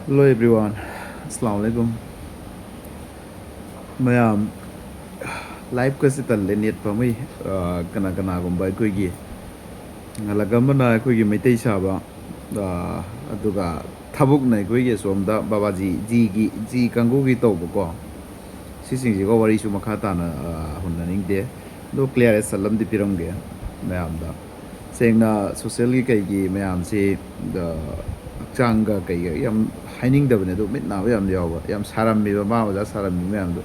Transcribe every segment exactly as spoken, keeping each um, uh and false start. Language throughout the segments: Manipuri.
Hello everyone, Assalamu alaikum. ꯃꯌꯥꯝ, ꯂꯥꯏꯐꯀꯁꯦ ꯇꯜꯂꯦ, ꯅꯦꯠ ꯐꯪꯉꯤ꯫ ꯑꯥ, ꯀꯅꯥ ꯀꯅꯥꯒꯨꯝꯕ ꯑꯩꯈꯣꯏꯒꯤ ꯉꯂꯛ ꯑꯃꯅ ꯑꯩꯈꯣꯏꯒꯤ ꯃꯩꯇꯩ ꯁꯥꯕ, ꯑꯥ, ꯑꯗꯨꯒ ꯊꯕꯛꯅ ꯑꯩꯈꯣꯏꯒꯤ ꯑꯁꯣꯝꯗ ꯕꯕꯥꯖꯤ ꯖꯤꯒꯤ, ꯖꯤ ꯀꯥꯡꯕꯨꯒꯤ ꯇꯧꯕꯀꯣ, ꯁꯤꯁꯤꯡꯁꯤꯒ ꯋꯥꯔꯤꯁꯨ ꯃꯈꯥ ꯇꯥꯅ, ꯑꯥ, ꯍꯨꯟꯅꯅꯤꯡꯗꯦ꯫ ꯑꯗꯣ ꯀ꯭ꯂꯤꯌꯥꯔꯦꯟꯁ ꯑꯃꯗꯤ ꯄꯤꯔꯝꯒꯦ ꯃꯌꯥꯝꯗ꯫ ꯁꯦꯡꯅ ꯁꯣꯁꯦꯜꯒꯤ ꯀꯩꯒꯤ ꯃꯌꯥꯝꯁꯤ, ꯑ, ꯍꯛꯆꯥꯡꯒ ꯀꯩꯒ ꯌꯥꯝ ꯍꯥꯏꯅꯤꯡꯗꯕꯅꯦ, ꯑꯗꯣ ꯃꯤꯠ ꯅꯥꯕ ꯌꯥꯝ ꯌꯥꯎꯕ, ꯌꯥꯝ ꯁꯥꯔꯝꯃꯤꯕ, ꯃꯥ ꯑꯣꯖꯥ ꯁꯥꯔꯝꯃꯤ ꯃꯌꯥꯝꯗꯣ꯫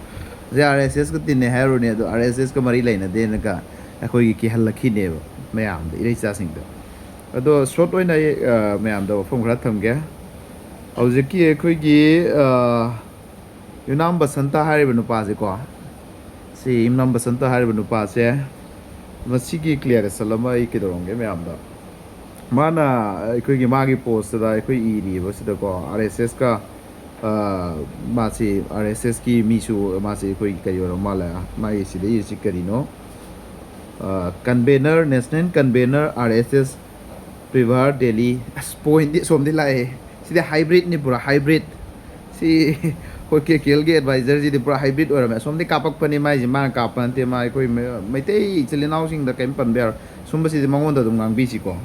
ꯍꯧꯖꯤꯛ ꯑꯥꯔ ꯑꯦꯁ ꯑꯦꯁꯀ ꯇꯤꯟꯅꯩ ꯍꯥꯏꯔꯨꯅꯦ, ꯑꯗꯣ ꯑꯥꯔ ꯑꯦꯁ ꯑꯦꯁꯀ ꯃꯔꯤ ꯂꯩꯅꯗꯦꯅꯒ ꯑꯩꯈꯣꯏꯒꯤ ꯀꯤꯍꯜꯂꯛꯈꯤꯅꯦꯕ ꯃꯌꯥꯝꯗ, ꯏꯔꯩꯆꯥꯁꯤꯡꯗ꯫ ꯑꯗꯣ ꯁꯣꯔꯠ ꯑꯣꯏꯅ ꯑꯩ, ꯑ, ꯃꯌꯥꯝꯗ ꯋꯥꯐꯝ ꯈꯔ ꯊꯝꯒꯦ꯫ ꯍꯧꯖꯤꯛꯀꯤ ꯑꯩꯈꯣꯏꯒꯤ, ꯑ, ꯌꯨꯅꯥꯝ ꯕꯁꯟꯇ ꯍꯥꯏꯔꯤꯕ ꯅꯨꯄꯥꯁꯦꯀꯣ, ꯁꯤ ꯌꯨꯅꯥꯝ ꯕꯁꯟꯇ ꯍꯥꯏꯔꯤꯕ ꯅꯨꯄꯥꯁꯦ, ꯃꯁꯤꯒꯤ ꯀ꯭ꯂꯤꯌꯥꯔꯦꯟꯁ ꯑꯃ ꯑꯩ ꯀꯩꯗꯧꯔꯝꯒꯦ ꯃꯌꯥꯝꯗ꯫ ꯃꯥꯅ ꯑꯩꯈꯣꯏꯒꯤ ꯃꯥꯒꯤ ꯄꯣꯁꯇꯨꯗ ꯑꯩꯈꯣꯏ ꯏꯔꯤꯕꯁꯤꯗꯀꯣ, ꯑꯥꯔ ꯑꯦꯁ ꯑꯦꯁꯀ, ꯑ, ꯃꯥꯁꯤ ꯑꯥꯔ ꯑꯦꯁ ꯑꯦꯁꯀꯤ ꯃꯤꯁꯨ ꯃꯥꯁꯤ ꯑꯩꯈꯣꯏꯒꯤ ꯀꯔꯤ ꯑꯣꯏꯔ ꯃꯥꯜꯂꯦ, ꯃꯥꯒꯤ ꯁꯤꯗ ꯏꯔꯤꯁꯤ ꯀꯔꯤꯅꯣ? ꯑ, convener, national convener, ꯑꯥꯔ ꯑꯦꯁ ꯑꯦꯁ, ꯄ꯭ꯔꯤꯚꯥꯔ ꯗꯦꯜꯂꯤ꯫ ꯑꯁ, ꯄꯣꯏꯟꯗꯤ ꯑꯁꯣꯝꯗꯤ ꯂꯥꯛꯑꯦ꯫ ꯁꯤꯗꯤ ꯍꯥꯏꯕ꯭ꯔꯤꯠꯅꯤ, ꯄꯨꯔꯥ ꯍꯥꯏꯕ꯭ꯔꯤꯠ꯫ ꯁꯤ ꯑꯩꯈꯣꯏ ꯀꯦ ꯀꯦ ꯑꯦꯜꯒꯤ ꯑꯦꯗꯚꯥꯏꯖꯔꯁꯤꯗꯤ ꯄꯨꯔꯥ ꯍꯥꯏꯕ꯭ꯔꯤꯠ ꯑꯣꯏꯔꯝꯃꯦ꯫ ꯑꯁꯣꯝꯗꯤ ꯀꯥꯞꯄꯛꯄꯅꯤ ꯃꯥꯏꯁꯦ, ꯃꯥꯅ ꯀꯥꯞꯄ ꯅꯠꯇꯦ꯫ ꯃꯥ ꯑꯩꯈꯣꯏ ꯃ-, ꯃꯩꯇꯩ ꯏꯆꯤꯜ ꯏꯅꯥꯎꯁꯤꯡꯗ ꯀꯔꯤꯝ ꯄꯟꯕ ꯌꯥꯔꯣꯏ꯫ ꯁꯨꯝꯕꯁꯤꯗꯤ ꯃꯉꯣꯟꯗ ꯑꯗꯨꯝ ꯉꯥꯡꯕꯤꯁꯤꯀꯣ꯫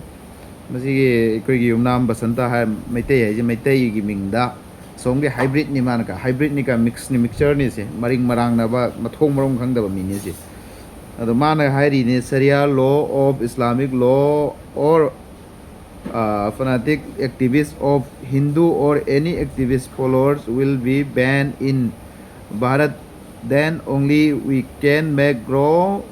ꯃꯁꯤꯒꯤ ꯑꯩꯈꯣꯏꯒꯤ ꯌꯨꯝꯅꯥꯝ ꯕꯁꯟꯇ ꯍꯥꯏ ꯃꯩꯇꯩ ꯍꯥꯏꯁꯦ ꯃꯩꯇꯩꯒꯤ ꯃꯤꯡꯗ ꯑꯁꯣꯝꯒꯤ ꯍꯥꯏꯕ꯭ꯔꯤꯠꯅꯤ ꯃꯥꯅ ꯀ-, ꯍꯥꯏꯕ꯭ꯔꯤꯠꯅꯤ ꯀ-, ꯃꯤꯛꯁꯅꯤ, ꯃꯤꯛꯁꯆꯔꯅꯤ ꯁꯦ꯫ ꯃꯔꯤꯡ ꯃꯔꯥꯡꯅꯕ, ꯃꯊꯣꯡ ꯃꯔꯝ ꯈꯪꯗꯕ ꯃꯤꯅꯤ ꯁꯦ꯫ ꯑꯗꯣ ꯃꯥꯅ ꯍꯥꯏꯔꯤꯅꯦ, Sharia law of Islamic law or, uh, fanatic activist of Hindu or any activist followers will be banned in Bharat, then only we can make grow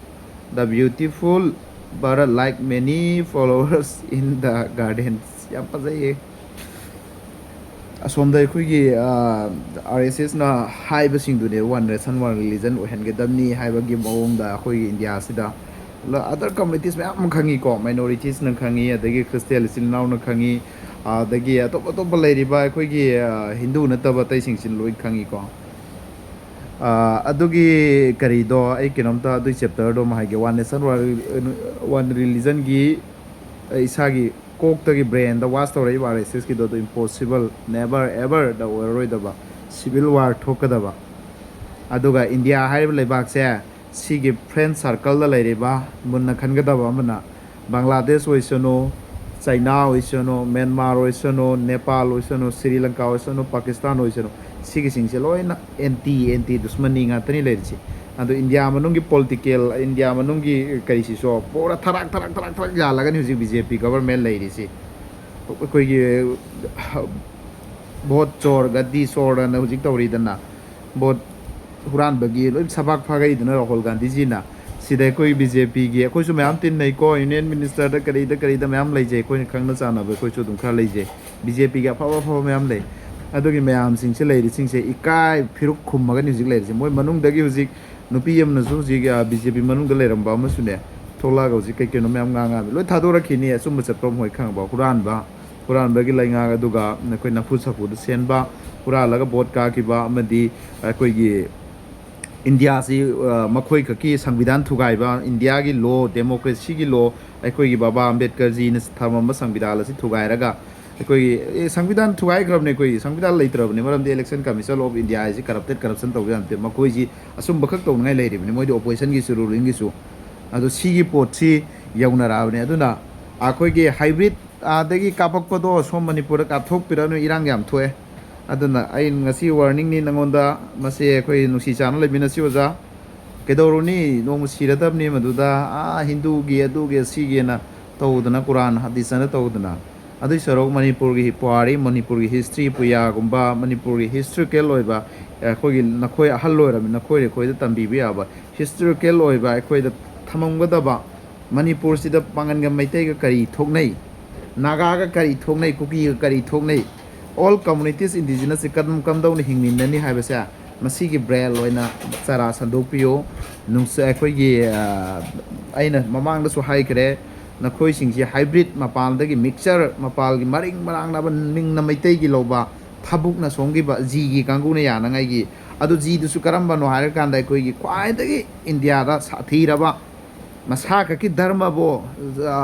the beautiful Bharat like many flowers in the gardens. ꯌꯥꯝ ꯐꯖꯩꯌꯦ꯫ ꯑꯁꯣꯝꯗ ꯑꯩꯈꯣꯏꯒꯤ, ꯑꯥ, ꯑꯥꯔ ꯑꯦꯁ ꯑꯦꯁꯅ ꯍꯥꯏꯕꯁꯤꯡꯗꯨꯅꯦ, one nation, one religion ꯑꯣꯏꯍꯟꯒꯗꯕꯅꯤ ꯍꯥꯏꯕꯒꯤ ꯃꯑꯣꯡꯗ ꯑꯩꯈꯣꯏꯒꯤ ꯏꯟꯗꯤꯌꯥꯁꯤꯗ꯫ ꯑꯗ other communities ꯃꯌꯥꯝ ꯑꯃ ꯈꯪꯉꯤꯀꯣ, minorities ꯅ ꯈꯪꯉꯤ, ꯑꯗꯒꯤ ꯈ꯭ꯔꯤꯁꯇꯤꯌꯥꯟ ꯏꯆꯤꯜ ꯏꯅꯥꯎꯅ ꯈꯪꯉꯤ, ꯑꯗꯒꯤ ꯑꯇꯣꯞ ꯑꯇꯣꯞꯄ ꯂꯩꯔꯤꯕ ꯑꯩꯈꯣꯏꯒꯤ, ꯑꯥ, ꯍꯤꯟꯗꯨ ꯅꯠꯇꯕ ꯑꯇꯩꯁꯤꯡꯁꯤꯅ ꯂꯣꯏ ꯈꯪꯉꯤꯀꯣ꯫ ꯑꯥ, ꯑꯗꯨꯒꯤ ꯀꯔꯤꯗꯣ ꯑꯩ ꯀꯩꯅꯣꯝꯇ ꯑꯗꯨꯒꯤ ꯆꯦꯞꯇꯔꯗꯣ ꯑꯃ ꯍꯥꯏꯒꯦ, ꯋꯥꯟ ꯅꯦꯁꯟ ꯋꯥꯟ ꯔꯤꯂꯤꯖꯟꯒꯤ ꯑꯩ ꯏꯁꯥꯒꯤ ꯀꯣꯛꯇꯒꯤ ꯕ꯭ꯔꯦꯟꯗ ꯋꯥꯁ ꯇꯧꯔꯛꯏꯕ ꯑꯥꯔ ꯑꯦꯁ ꯑꯦꯁꯀꯤꯗꯣ ꯑꯗꯨ ꯏꯝꯄꯣꯁꯤꯕꯜ, ꯅꯦꯕꯔ ꯑꯦꯕꯔꯗ ꯑꯣꯏꯔꯔꯣꯏꯗꯕ ꯁꯤꯚꯤꯜ ꯋꯥꯔ ꯊꯣꯛꯀꯗꯕ꯫ ꯑꯗꯨꯒ ꯏꯟꯗꯤꯌꯥ ꯍꯥꯏꯔꯤꯕ ꯂꯩꯕꯥꯛꯁꯦ ꯁꯤꯒꯤ ꯐ꯭ꯔꯦꯟ ꯁꯥꯔꯀꯜꯗ ꯂꯩꯔꯤꯕ ꯃꯨꯟꯅ ꯈꯟꯒꯗꯕ ꯑꯃꯅ, ꯕꯪꯒ꯭ꯂꯥꯗꯦꯁ ꯑꯣꯏꯁꯅꯨ, ꯆꯩꯅꯥ ꯑꯣꯏꯁꯅꯨ, ꯃ꯭ꯌꯥꯟꯃꯥꯔ ꯑꯣꯏꯁꯅꯨ, ꯅꯦꯄꯥꯜ ꯑꯣꯏꯁꯅꯨ, ꯁ꯭ꯔꯤ ꯂꯪꯀꯥ ꯑꯣꯏꯁꯅꯨ, ꯄꯥꯀꯤꯁꯇꯥꯟ ꯑꯣꯏꯁꯅꯨ, ꯁꯤꯒꯤꯁꯤꯡꯁꯦ ꯂꯣꯏꯅ ꯑꯦꯟꯇꯤ ꯑꯦꯟꯇꯤ ꯗꯨꯁꯃꯟꯅꯤ ꯉꯥꯛꯇꯅꯤ ꯂꯩꯔꯤꯁꯤ꯫ ꯑꯗꯣ ꯏꯟꯗꯤꯌꯥ ꯃꯅꯨꯡꯒꯤ ꯄꯣꯂꯤꯇꯤꯀꯦꯜ, ꯏꯟꯗꯤꯌꯥ ꯃꯅꯨꯡꯒꯤ ꯀꯔꯤꯁꯤꯁꯨ ꯄꯨꯔꯥ ꯊꯔꯥꯛ ꯊꯔꯥꯛ ꯊꯔꯥꯛ ꯊꯔꯥꯛ ꯌꯥꯜꯂꯒꯅꯤ ꯍꯧꯖꯤꯛ ꯕꯤ ꯖꯦ ꯄꯤ ꯒꯚꯔꯟꯃꯦꯟ ꯂꯩꯔꯤꯁꯤ꯫ ꯑꯩꯈꯣꯏꯒꯤ ꯚꯣꯠ ꯆꯣꯔ, ꯒꯗꯤ ꯆꯣꯔ ꯑꯅ ꯍꯧꯖꯤꯛ ꯇꯧꯔꯤꯗꯅ, ꯚꯣꯠ ꯍꯨꯔꯥꯟꯕꯒꯤ ꯂꯣꯏ ꯁꯕꯥꯛ ꯐꯥꯒꯩꯗꯅ ꯔꯥꯍꯨꯜ ꯒꯥꯟꯙꯤꯖꯤꯅ꯫ ꯁꯤꯗ ꯑꯩꯈꯣꯏ ꯕꯤ ꯖꯦ ꯄꯤꯒꯤ, ꯑꯩꯈꯣꯏꯁꯨ ꯃꯌꯥꯝ ꯇꯤꯟꯅꯩꯀꯣ, ꯌꯨꯅꯤꯌꯟ ꯃꯤꯅꯤꯁꯇꯔꯗ ꯀꯔꯤꯗ ꯀꯔꯤꯗ ꯃꯌꯥꯝ ꯂꯩꯖꯩ, ꯑꯩꯈꯣꯏꯅ ꯈꯪꯅ ꯆꯥꯟꯅꯕ ꯑꯩꯈꯣꯏꯁꯨ ꯑꯗꯨꯝ ꯈꯔ ꯂꯩꯖꯩ꯫ ꯕꯤ ꯖꯦ ꯄꯤꯒꯤ ꯑꯐꯕ ꯑꯐꯕ ꯃꯌꯥꯝ ꯂꯩ꯫ ꯑꯗꯨꯒꯤ ꯃꯌꯥꯝꯁꯤꯡꯁꯦ ꯂꯩꯔꯤꯁꯤꯡꯁꯦ ꯏꯀꯥꯏ ꯐꯤꯔꯨꯛ ꯈꯨꯝꯃꯒꯅꯤ ꯍꯧꯖꯤꯛ ꯂꯩꯔꯤꯁꯦ꯫ ꯃꯣꯏ ꯃꯅꯨꯡꯗꯒꯤ ꯍꯧꯖꯤꯛ ꯅꯨꯄꯤ ꯑꯃꯅꯁꯨ ꯍꯧꯖꯤꯛ ꯕꯤ ꯖꯦ ꯄꯤ ꯃꯅꯨꯡꯗ ꯂꯩꯔꯝꯕ ꯑꯃꯁꯨꯅꯦ, ꯊꯣꯛꯂꯛꯑꯒ ꯍꯧꯖꯤꯛ ꯀꯩ ꯀꯩꯅꯣ ꯃꯌꯥꯝ ꯉꯥꯡꯉꯛꯑꯃꯤ꯫ ꯂꯣꯏ ꯊꯥꯗꯣꯔꯛꯈꯤꯅꯤ, ꯑꯆꯨꯝꯕ ꯆꯠꯄ ꯃꯣꯏ ꯈꯪꯕ, ꯍꯨꯔꯥꯟꯕ, ꯍꯨꯔꯥꯟꯕꯒꯤ ꯂꯩꯉꯥꯛ, ꯑꯗꯨꯒ ꯑꯩꯈꯣꯏ ꯅꯝꯐꯨ ꯁꯥꯐꯨꯗ ꯁꯦꯝꯕ, ꯍꯨꯔꯥꯜꯂꯒ ꯚꯣꯠ ꯀꯥꯈꯤꯕ, ꯑꯃꯗꯤ ꯑꯩꯈꯣꯏꯒꯤ ꯏꯟꯗꯤꯌꯥꯁꯤ, ꯑ, ꯃꯈꯣꯏ ꯈꯛꯀꯤ ꯁꯪꯕꯤꯙꯥꯟ ꯊꯨꯒꯥꯏꯕ, ꯏꯟꯗꯤꯌꯥꯒꯤ ꯂꯣ, ꯗꯦꯃꯣꯀ꯭ꯔꯦꯁꯤꯒꯤ ꯂꯣ, ꯑꯩꯈꯣꯏꯒꯤ ꯕꯕꯥ ꯑꯝꯕꯦꯗꯀꯔꯖꯤꯅ ꯊꯝꯃꯝꯕ ꯁꯪꯕꯤꯙꯥꯟ ꯑꯁꯤ ꯊꯨꯒꯥꯏꯔꯒ ꯑꯩꯈꯣꯏꯒꯤ, ꯑꯦ, ꯁꯪꯕꯤꯙꯥꯟ ꯊꯨꯒꯥꯏꯈ꯭ꯔꯕꯅꯦ, ꯑꯩꯈꯣꯏꯒꯤ ꯁꯪꯕꯤꯙꯥꯟ ꯂꯩꯇ꯭ꯔꯕꯅꯦ, ꯃꯔꯝꯗꯤ Election Commission of India ꯍꯥꯏꯁꯤ corrupted, corruption ꯇꯧꯕ ꯌꯥꯕ ꯅꯠꯇꯦ, ꯃꯈꯣꯏꯁꯤ ꯑꯆꯨꯝꯕ ꯈꯛ ꯇꯧꯅꯤꯡꯉꯥꯏ ꯂꯩꯔꯤꯕꯅꯤ, ꯃꯣꯏꯗꯤ oppositionꯒꯤꯁꯨ rulingꯒꯤꯁꯨ꯫ ꯑꯗꯣ ꯁꯤꯒꯤ ꯄꯣꯠꯁꯤ ꯌꯧꯅꯔꯛꯑꯕꯅꯦ꯫ ꯑꯗꯨꯅ ꯑꯩꯈꯣꯏꯒꯤ hybrid ꯑꯥꯗꯒꯤ ꯀꯥꯞꯄꯛꯄꯗꯣ ꯁꯣꯝ ꯃꯅꯤꯄꯨꯔꯗ ꯀꯥꯞꯊꯣꯛꯄꯤꯔꯅꯨ, ꯏꯔꯥꯡ ꯌꯥꯝ ꯊꯣꯛꯑꯦ꯫ ꯑꯗꯨꯅ ꯑꯩ ꯉꯁꯤ warningꯅꯤ ꯅꯉꯣꯟꯗ, ꯃꯁꯤ ꯑꯩꯈꯣꯏ ꯅꯨꯡꯁꯤ ꯆꯥꯟꯅ ꯂꯩꯃꯤꯟꯅꯁꯤ ꯑꯣꯖꯥ꯫ ꯀꯩꯗꯧꯔꯨꯅꯤ, ꯅꯣꯡꯃ ꯁꯤꯔꯗꯕꯅꯤ ꯃꯗꯨꯗ, ꯑꯥ, ꯍꯤꯟꯗꯨꯒꯤ ꯑꯗꯨꯒꯤ ꯁꯤꯒꯤꯅ ꯇꯧꯗꯅ, ꯀꯨꯔꯥꯟ ꯍꯗꯤꯁꯅ ꯇꯧꯗꯅ꯫ ꯑꯗꯨꯏ ꯁꯔꯨꯛ ꯃꯅꯤꯄꯨꯔꯒꯤ ꯄꯨꯋꯥꯔꯤ, ꯃꯅꯤꯄꯨꯔꯒꯤ history, ꯄꯨꯌꯥꯒꯨꯝꯕ, ꯃꯅꯤꯄꯨꯔꯒꯤ historical ꯑꯣꯏꯕ, ꯑꯩꯈꯣꯏꯒꯤ ꯅꯈꯣꯏ ꯑꯍꯜ ꯑꯣꯏꯔꯕꯅꯤ, ꯅꯈꯣꯏ ꯑꯩꯈꯣꯏꯗ ꯇꯝꯕꯤꯕ ꯌꯥꯕ historical ꯑꯣꯏꯕ ꯑꯩꯈꯣꯏꯗ ꯊꯝꯃꯝꯒꯗꯕ, ꯃꯅꯤꯄꯨꯔꯁꯤꯗ ꯄꯥꯉꯟꯒ ꯃꯩꯇꯩꯒ ꯀꯔꯤ ꯊꯣꯛꯅꯩ, ꯅꯥꯒꯥꯒ ꯀꯔꯤ ꯊꯣꯛꯅꯩ, ꯀꯨꯀꯤꯒ ꯀꯔꯤ ꯊꯣꯛꯅꯩ, all communities indigenous ꯀꯔꯝ, ꯀꯝꯗꯧꯅ ꯍꯤꯡꯃꯤꯟꯅꯅꯤ ꯍꯥꯏꯕꯁꯦ ꯃꯁꯤꯒꯤ brain ꯑꯣꯏꯅ ꯆꯔꯥ ꯁꯟꯗꯣꯛꯄꯤꯌꯨ꯫ ꯅꯨꯡꯁ-, ꯑꯩꯈꯣꯏꯒꯤ, ꯑ, ꯑꯩꯅ ꯃꯃꯥꯡꯗꯁꯨ ꯍꯥꯏꯈ꯭ꯔꯦ, ꯅꯈꯣꯏꯁꯤꯡꯁꯤ hybrid, ꯃꯄꯥꯟꯗꯒꯤ mixture, ꯃꯄꯥꯜꯒꯤ ꯃꯔꯤꯡ ꯃꯔꯥꯡꯅꯕ ꯃꯤꯡꯅ ꯃꯩꯇꯩꯒꯤ ꯂꯧꯕ, ꯊꯕꯨꯛꯅ ꯁꯣꯝꯒꯤꯕ ꯖꯤꯒꯤ ꯀꯥꯡꯕꯨꯅ ꯌꯥꯅꯉꯥꯏꯒꯤ꯫ ꯑꯗꯨ ꯖꯤꯗꯨꯁꯨ ꯀꯔꯝꯕꯅꯣ ꯍꯥꯏꯔꯀꯥꯟꯗ ꯑꯩꯈꯣꯏꯒꯤ ꯈ꯭ꯋꯥꯏꯗꯒꯤ ꯏꯟꯗꯤꯌꯥꯗ ꯁꯥꯊꯤꯔꯕ ꯃꯁꯥ ꯈꯛꯀꯤ ꯙꯔꯃꯕꯨ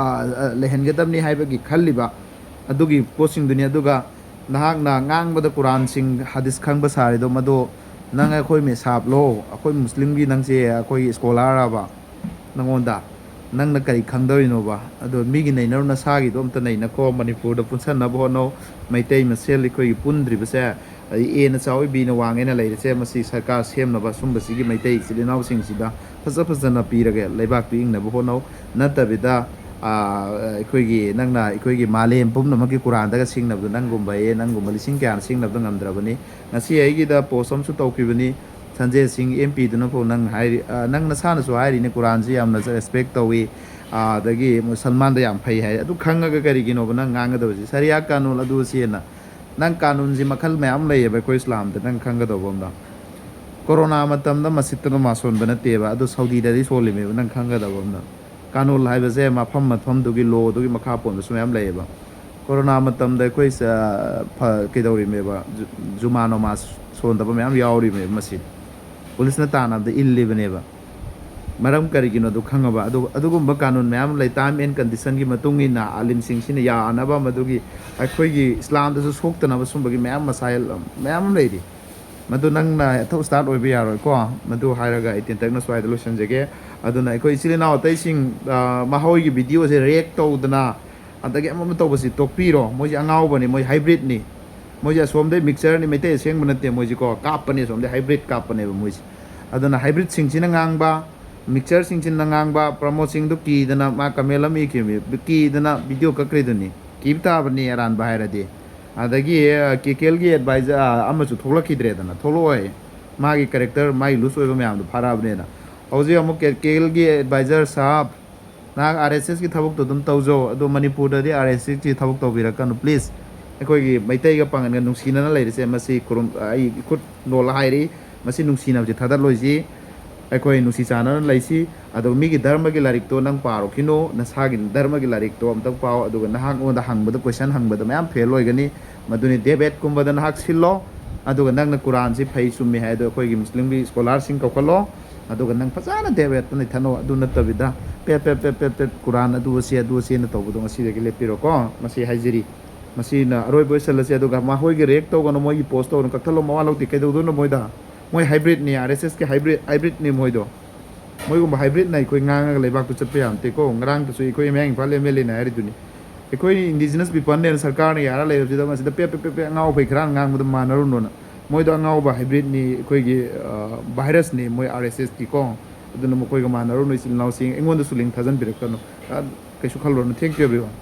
ꯂꯩꯍꯟꯒꯗꯕꯅꯤ ꯍꯥꯏꯕꯒꯤ ꯈꯜꯂꯤꯕ ꯑꯗꯨꯒꯤ ꯄꯣꯠꯁꯤꯡꯗꯨꯅꯤ꯫ ꯑꯗꯨꯒ ꯅꯍꯥꯛꯅ ꯉꯥꯡꯕꯗ ꯀꯨꯔꯥꯟꯁꯤꯡ, ꯍꯗꯤꯁ ꯈꯪꯕ ꯁꯥꯔꯤꯗꯣ, ꯃꯗꯣ ꯅꯪ ꯑꯩꯈꯣꯏ ꯃꯦꯁꯥꯞꯂꯣ? ꯑꯩꯈꯣꯏ ꯃꯨꯁꯂꯤꯝꯒꯤ ꯅꯪꯁꯦ ꯑꯩꯈꯣꯏꯒꯤ ꯁ꯭ꯀꯣꯂꯥꯔꯔꯕ? ꯅꯪꯉꯣꯟꯗ ꯅꯪꯅ ꯀꯔꯤ ꯈꯪꯗꯧꯔꯤꯅꯣꯕ? ꯑꯗꯣ ꯃꯤꯒꯤ ꯅꯩꯅꯔꯨ, ꯅꯁꯥꯒꯤꯗꯣ ꯑꯝꯇ ꯅꯩꯅꯈꯣ꯫ ꯃꯅꯤꯄꯨꯔꯗ ꯄꯨꯟꯁꯟꯅꯕ ꯍꯣꯠꯅꯧ꯫ ꯃꯩꯇꯩ ꯃꯁꯦꯜ ꯑꯩꯈꯣꯏꯒꯤ ꯄꯨꯟꯗ꯭ꯔꯤꯕꯁꯦ, ꯑꯩ ꯑꯦꯅ ꯆꯥꯎꯏ, ꯕꯤꯅ ꯋꯥꯡꯉꯦꯅ ꯂꯩꯔꯤꯁꯦ, ꯃꯁꯤ ꯁꯔꯀꯥꯔ ꯁꯦꯝꯅꯕ ꯁꯨꯝꯕꯁꯤꯒꯤ ꯃꯩꯇꯩ ꯏꯆꯤꯜ ꯏꯅꯥꯎꯁꯤꯡꯁꯤꯗ ꯐꯖ ꯐꯖꯅ ꯄꯤꯔꯒ ꯂꯩꯕꯥꯛꯇꯨ ꯏꯪꯅꯕ ꯍꯣꯠꯅꯧ꯫ ꯅꯠꯇꯕꯤꯗ, ꯑꯩꯈꯣꯏꯒꯤ, ꯅꯪꯅ ꯑꯩꯈꯣꯏꯒꯤ ꯃꯥꯂꯦꯝ ꯄꯨꯝꯅꯃꯛꯀꯤ ꯀꯨꯔꯥꯟꯗꯒ ꯁꯤꯡꯅꯕꯗꯣ, ꯅꯪꯒꯨꯝꯕ ꯑꯦ, ꯅꯪꯒꯨꯝꯕ ꯂꯤꯁꯤꯡ ꯀꯌꯥꯅ ꯁꯤꯡꯅꯕꯗꯣ ꯉꯝꯗ꯭ꯔꯕꯅꯤ꯫ ꯉꯁꯤ ꯑꯩꯒꯤꯗ ꯄꯣꯁ ꯑꯃꯁꯨ ꯇꯧꯈꯤꯕꯅꯤ, ꯁꯟꯖꯦ ꯁꯤꯡ ꯑꯦꯝ ꯄꯤꯗꯨꯅꯐꯥꯎ ꯅꯪ ꯍꯥꯏꯔꯤ, ꯅꯪ ꯅꯁꯥꯅꯁꯨ ꯍꯥꯏꯔꯤꯅꯦ, ꯀꯨꯔꯥꯟꯁꯤ ꯌꯥꯝꯅ ꯔꯦꯁꯄꯦꯛ ꯇꯧꯏ, ꯑꯗꯒꯤ ꯃꯨꯁꯜꯃꯥꯟꯗ ꯌꯥꯝ ꯐꯩ ꯍꯥꯏ꯫ ꯑꯗꯨ ꯈꯪꯉꯒ ꯀꯔꯤꯒꯤꯅꯣꯕ ꯅꯪ ꯉꯥꯡꯒꯗꯕꯁꯤ? ꯁꯔꯤꯌꯥ ꯀꯥꯅꯨꯟ ꯑꯗꯨ ꯁꯤꯅ, ꯅꯪ ꯀꯥꯅꯨꯟꯁꯤ ꯃꯈꯜ ꯃꯌꯥꯝ ꯂꯩꯌꯦꯕ ꯑꯩꯈꯣꯏ ꯏꯁꯂꯥꯝꯗ꯫ ꯅꯪ ꯈꯪꯒꯗꯧꯕ ꯑꯃꯅ, ꯀꯣꯔꯣꯅꯥ ꯃꯇꯝꯗ ꯃꯁꯤꯠꯇ ꯅꯃꯥꯖ ꯁꯣꯟꯕ ꯅꯠꯇꯦꯕ, ꯑꯗꯨ ꯁꯥꯎꯗꯤꯗꯗꯤ ꯁꯣꯜꯂꯤꯃꯦꯕ꯫ ꯅꯪ ꯈꯪꯒꯗꯕ ꯑꯃꯅ, ꯀꯥꯅꯨꯟ ꯍꯥꯏꯕꯁꯦ ꯃꯐꯝ ꯃꯐꯝꯗꯨꯒꯤ ꯂꯣꯗꯨꯒꯤ ꯃꯈꯥ ꯄꯣꯟꯕꯁꯨ ꯃꯌꯥꯝ ꯂꯩꯌꯦꯕ꯫ ꯀꯣꯔꯣꯅꯥ ꯃꯇꯝꯗ ꯑꯩꯈꯣꯏ ꯀꯩꯗꯧꯔꯤꯃꯦꯕ? ꯖꯨꯃꯥ ꯅꯃꯥꯖ ꯁꯣꯟꯗꯕ ꯃꯌꯥꯝ ꯌꯥꯎꯔꯤꯃꯦꯕ꯫ ꯃꯁꯤ ꯄꯨꯂꯤꯁꯅ ꯇꯥꯟꯅꯕꯗ ꯏꯜꯂꯤꯕꯅꯦꯕ꯫ ꯃꯔꯝ ꯀꯔꯤꯒꯤꯅꯣ ꯑꯗꯨ ꯈꯪꯉꯕ? ꯑꯗꯨ, ꯑꯗꯨꯒꯨꯝꯕ ꯀꯥꯅꯨꯟ ꯃꯌꯥꯝ ꯂꯩ꯫ ꯇꯥꯏꯝ ꯑꯦꯟ ꯀꯟꯗꯤꯁꯟꯒꯤ ꯃꯇꯨꯡ ꯏꯟꯅ ꯑꯥꯂꯤꯝꯁꯤꯡꯁꯤꯅ ꯌꯥꯅꯕ, ꯃꯗꯨꯒꯤ ꯑꯩꯈꯣꯏꯒꯤ ꯏꯁꯂꯥꯝꯗꯁꯨ ꯁꯣꯛꯇꯅꯕ ꯁꯨꯝꯕꯒꯤ ꯃꯌꯥꯝ ꯃꯁꯥꯏꯜ ꯃꯌꯥꯝ ꯑꯃ ꯂꯩꯔꯤ꯫ ꯃꯗꯨ ꯅꯪꯅ ꯍꯦꯛꯇ ꯁ꯭ꯇꯥꯔꯠ ꯑꯣꯏꯕ ꯌꯥꯔꯣꯏꯀꯣ꯫ ꯃꯗꯨ ꯍꯥꯏꯔꯒ ꯑꯩ ꯇꯦꯟꯇꯛꯅ ꯁ꯭ꯋꯥꯏꯗ ꯂꯣꯏꯁꯤꯟꯖꯒꯦ꯫ ꯑꯗꯨꯅ ꯑꯩꯈꯣꯏ ꯏꯆꯤꯜ ꯏꯅꯥꯎ ꯑꯇꯩꯁꯤꯡ, ꯃꯈꯣꯏꯒꯤ ꯚꯤꯗꯤꯑꯣꯁꯦ ꯔꯤꯌꯦꯛ ꯇꯧꯗꯅ, ꯑꯗꯒꯤ ꯑꯃ ꯑꯃ ꯇꯧꯕꯁꯤ ꯇꯣꯛꯄꯤꯔꯣ꯫ ꯃꯣꯏꯁꯦ ꯑꯉꯥꯎꯕꯅꯤ, ꯃꯣꯏ ꯍꯥꯏꯕ꯭ꯔꯤꯠꯅꯤ꯫ ꯃꯣꯏꯁꯦ ꯑꯁꯣꯝꯗꯩ ꯃꯤꯛꯆꯔꯅꯤ, ꯃꯩꯇꯩ ꯑꯁꯦꯡꯕ ꯅꯠꯇꯦ ꯃꯣꯏꯁꯤꯀꯣ, ꯀꯥꯞꯄꯅꯤ, ꯑꯁꯣꯝꯗꯩ ꯍꯥꯏꯕ꯭ꯔꯤꯠ ꯀꯥꯞꯄꯅꯦꯕ ꯃꯣꯏꯁꯦ꯫ ꯑꯗꯨꯅ ꯍꯥꯏꯕ꯭ꯔꯤꯠꯁꯤꯡꯁꯤꯅ ꯉꯥꯡꯕ, ꯃꯤꯛꯆꯔꯁꯤꯡꯁꯤꯅ ꯉꯥꯡꯕ, ꯄ꯭ꯔꯃꯣꯗ ꯁꯤꯡꯗꯨ ꯀꯤꯗꯅ ꯃꯥ ꯀꯃꯦꯟ ꯑꯃ ꯏꯈꯤꯕꯅꯤ, ꯀꯤꯗꯅ ꯚꯤꯗꯤꯑꯣ ꯀꯛꯈ꯭ꯔꯤꯗꯨꯅꯤ꯫ ꯀꯤꯕ ꯇꯥꯕꯅꯤ ꯑꯔꯥꯟꯕ ꯍꯥꯏꯔꯗꯤ꯫ ꯑꯗꯒꯤ ꯀꯦ ꯀꯦ ꯑꯦꯜꯒꯤ ꯑꯦꯗꯚꯥꯏꯖꯔ ꯑꯃꯁꯨ ꯊꯣꯛꯂꯛꯈꯤꯗ꯭ꯔꯦꯗꯅ, ꯊꯣꯛꯂꯛꯑꯣꯏ꯫ ꯃꯥꯒꯤ ꯀꯦꯔꯦꯛꯇꯔ, ꯃꯥꯒꯤ ꯂꯨꯁ ꯑꯣꯏꯕ ꯃꯌꯥꯝꯗꯣ ꯐꯥꯔꯛꯑꯕꯅꯤꯅ꯫ ꯍꯧꯖꯤꯛ ꯑꯃꯨꯛ ꯀꯦ ꯀꯦ ꯑꯦꯜꯒꯤ ꯑꯦꯗꯚꯥꯏꯖꯔ ꯁꯥꯍꯕ, ꯅꯍꯥꯛ ꯑꯥꯔ ꯑꯦꯁ ꯑꯦꯁꯀꯤ ꯊꯕꯛꯇꯣ ꯑꯗꯨꯝ ꯇꯧꯖꯧ, ꯑꯗꯣ ꯃꯅꯤꯄꯨꯔꯗꯗꯤ ꯑꯥꯔ ꯑꯦꯁ ꯑꯦꯁꯀꯤ ꯊꯕꯛ ꯇꯧꯕꯤꯔꯛꯀꯅꯨ, ꯄ꯭ꯂꯤꯖ꯫ ꯑꯩꯈꯣꯏꯒꯤ ꯃꯩꯇꯩꯒ ꯄꯥꯉꯟꯒ ꯅꯨꯡꯁꯤꯅꯅ ꯂꯩꯔꯤꯁꯦ, ꯃꯁꯤ ꯈꯨꯔꯨꯝ-, ꯑꯩ ꯏꯈꯨꯠ ꯅꯣꯜꯂ ꯍꯥꯏꯔꯤ, ꯃꯁꯤ ꯅꯨꯡꯁꯤꯅꯕꯁꯤ ꯊꯥꯗꯠꯂꯣꯏꯁꯤ꯫ ꯑꯩꯈꯣꯏ ꯅꯨꯡꯁꯤ ꯆꯥꯟꯅꯅ ꯂꯩꯁꯤ꯫ ꯑꯗꯨꯒ ꯃꯤꯒꯤ ꯙꯔꯃꯒꯤ ꯂꯥꯏꯔꯤꯛꯇꯣ ꯅꯪ ꯄꯥꯔꯨꯈꯤꯅꯨ, ꯅꯁꯥꯒꯤ ꯙꯔꯃꯒꯤ ꯂꯥꯏꯔꯤꯛꯇꯣ ꯑꯝꯇꯪ ꯄꯥꯎ꯫ ꯑꯗꯨꯒ ꯅꯍꯥꯛꯉꯣꯟꯗ ꯍꯪꯕꯗ, ꯀꯣꯏꯁꯟ ꯍꯪꯕꯗ ꯃꯌꯥꯝ ꯐꯦꯜ ꯑꯣꯏꯒꯅꯤ꯫ ꯃꯗꯨꯅꯤ ꯗꯦꯕꯦꯠꯀꯨꯝꯕꯗ ꯅꯍꯥꯛ ꯁꯤꯜꯂꯣ꯫ ꯑꯗꯨꯒ ꯅꯪꯅ ꯀꯨꯔꯥꯟꯁꯤ ꯐꯩ ꯆꯨꯝꯃꯤ ꯍꯥꯏ ꯑꯗꯣ ꯑꯩꯈꯣꯏꯒꯤ ꯃꯨꯁꯂꯤꯝꯒꯤ ꯁ꯭ꯀꯣꯂꯥꯔꯁꯤꯡ ꯀꯧꯈꯠꯂꯣ꯫ ꯑꯗꯨꯒ ꯅꯪ ꯐꯖꯅ ꯗꯦꯕꯦꯠꯇ ꯅꯩꯊꯠꯅꯧ꯫ ꯑꯗꯨ ꯅꯠꯇꯕꯤꯗ ꯄꯦꯠ ꯄꯦꯠ ꯄꯦꯠ ꯄꯦꯠ ꯄꯦꯠ ꯀꯨꯔꯥꯟ ꯑꯗꯨ ꯑꯁꯤ ꯑꯗꯨ ꯑꯁꯤꯅ ꯇꯧꯕꯗꯣ ꯉꯁꯤꯗꯒꯤ ꯂꯦꯞꯄꯤꯔꯣꯀꯣ꯫ ꯃꯁꯤ ꯍꯥꯏꯖꯔꯤ꯫ ꯃꯁꯤꯅ ꯑꯔꯣꯏꯕ ꯑꯣꯏꯁꯜꯂꯁꯤ꯫ ꯑꯗꯨꯒ ꯃꯈꯣꯏꯒꯤ ꯔꯤꯌꯦꯛ ꯇꯧꯒꯅꯨ, ꯃꯣꯏꯒꯤ ꯄꯣꯁ ꯇꯧꯒꯅꯨ, ꯀꯛꯊꯠꯂꯣ, ꯃꯋꯥ ꯂꯧꯗꯦ꯫ ꯀꯩꯗꯧꯗꯣꯏꯅꯣ ꯃꯣꯏꯗ? ꯃꯣꯏ ꯍꯥꯏꯕ꯭ꯔꯤꯠꯅꯤ, ꯑꯥꯔ ꯑꯦꯁ ꯑꯦꯁꯀꯤ ꯍꯥꯏꯕ꯭ꯔꯤꯠ, ꯍꯥꯏꯕ꯭ꯔꯤꯠꯅꯤ ꯃꯣꯏꯗꯣ꯫ ꯃꯣꯏꯒꯨꯝꯕ ꯍꯥꯏꯕ꯭ꯔꯤꯠꯅ ꯑꯩꯈꯣꯏ ꯉꯥꯡꯉꯒ ꯂꯩꯕꯥꯛꯇꯨ ꯆꯠꯄ ꯌꯥꯕ ꯅꯠꯇꯦꯀꯣ꯫ ꯉꯔꯥꯡꯗꯁꯨ ꯑꯩꯈꯣꯏ ꯃꯌꯥꯡ ꯏꯝꯐꯥꯜ ꯑꯦꯝ ꯑꯦꯜ ꯑꯦꯅ ꯍꯥꯏꯔꯤꯗꯨꯅꯤ, ꯑꯩꯈꯣꯏ ꯏꯟꯗꯤꯖꯤꯅꯁ ꯄꯤꯄꯜꯅꯦꯅ ꯁꯔꯀꯥꯔꯅ ꯌꯥꯔ ꯂꯩꯔꯕꯁꯤꯗ ꯃꯁꯤꯗ ꯄꯦ ꯄꯦ ꯄꯦ ꯄꯦ ꯑꯉꯥꯎ ꯑꯐꯩ ꯈꯔ ꯉꯥꯡꯕꯗ ꯃꯥꯟꯅꯔꯨꯅꯣꯅ꯫ ꯃꯣꯏꯗꯣ ꯑꯉꯥꯎꯕ ꯍꯥꯏꯕ꯭ꯔꯤꯠꯅꯤ, ꯑꯩꯈꯣꯏꯒꯤ ꯚꯥꯏꯔꯁꯅꯤ ꯃꯣꯏ ꯑꯥꯔ ꯑꯦꯁ ꯑꯦꯁꯀꯤꯀꯣ꯫ ꯑꯗꯨꯅ ꯃꯈꯣꯏꯒ ꯃꯥꯟꯅꯔꯨꯅꯨ, ꯏꯆꯤꯜ ꯏꯅꯥꯎꯁꯤꯡ꯫ ꯑꯩꯉꯣꯟꯗꯁꯨ ꯂꯤꯡ ꯊꯥꯖꯟꯕꯤꯔꯛꯀꯅꯨ꯫ ꯑ, ꯀꯩꯁꯨ ꯈꯜꯂꯨꯔꯅꯨ꯫ Thank you everyone꯫